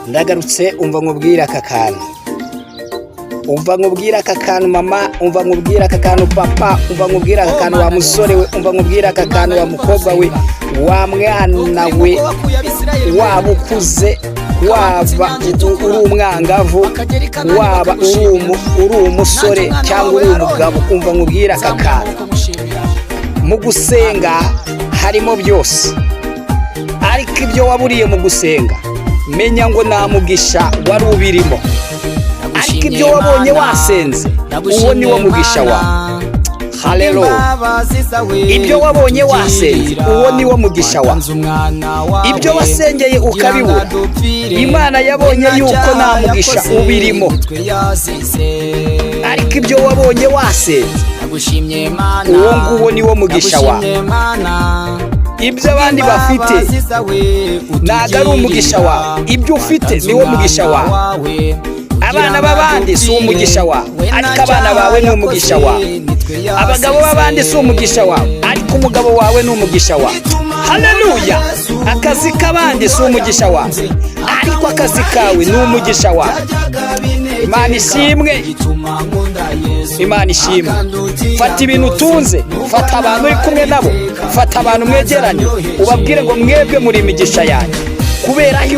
Ndagarutse. Umva nkubwire aka kantu, umva nkubwire aka kantu mama, umva nkubwire aka kantu papa, umva nkubwire aka kantu wa musore we, umva nkubwire aka kantu wa mukobwa we, wa mwana we. Waba ukuze, waba uri umwangavu, waba uri umusore cyangwa uri umugabo, umva nkubwire aka kantu. Mu gusenga harimo byose, ariko ibyo waburiye mu gusenga, menya ngo nta mugisha wari ubirimo. Ariko ibyo wabonye wasenze, uwo ni wo mugisha wawe. Haleluya! Ibyo wabonye wasenze, uwo ni wo mugisha wawe. Ibyo wasengeye ukabibura, Imana yabonye yuko nta mugisha ubirimo. Ariko ibyo wabonye wasenze, uwo nguwo ni wo mugisha wawe. Ibyo abandi bafite ntabwo ari umugisha wawe, ibyo ufite ni wo mugisha wawe. Abana b'abandi si umugisha wawe, ariko abana bawe ni umugisha wawe. Abagabo b'abandi si umugisha wawe, ariko umugabo wawe ni umugisha wawe. Haleluya! Akazi k'abandi si umugisha wawe, ariko akazi kawe ni umugisha wawe. Imana ishimwe, Imana ishimwe. Fata ibintu utunze, fata abantu uri kumwe nabo, fata abantu mwegeranye, ubabwire ngo: "Mwebwe muri imigisha yanjye," kubera yuko